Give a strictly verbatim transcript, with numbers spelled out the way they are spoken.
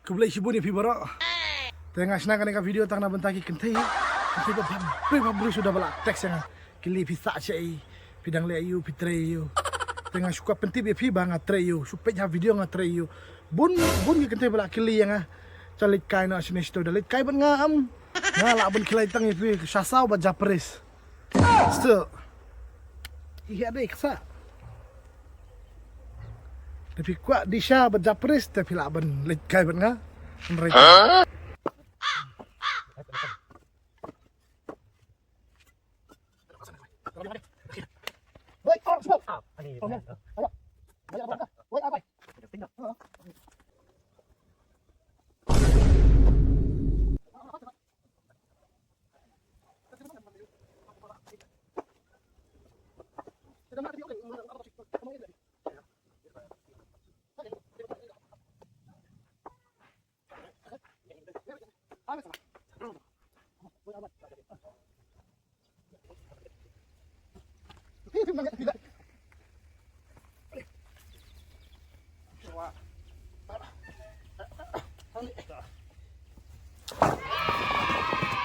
Khublei shibun ïa phi baroh. Te nga shna kane ka video tang na bynta ki kynthei. Kynthei ba bha briew bha briew shu da ba la text ïa nga. Kylli phi sah shaei, phi dang leh aïu, phi trei aïu. Te nga shu kwah pyntip ïa phi ba nga trei aïu, shu peit ha video nga trei aïu. Bun bun ki kynthei ba la kylli ïa nga. Sa leit kai noh shane shito, da leit kai bad nga em. Nga lah ban khlei tang ïa phi sha saw bad japris. Sto. Ïa dei ksa. Te phi kwah di sha bad japris te phi lah ban leit kai bad nga. Hynrei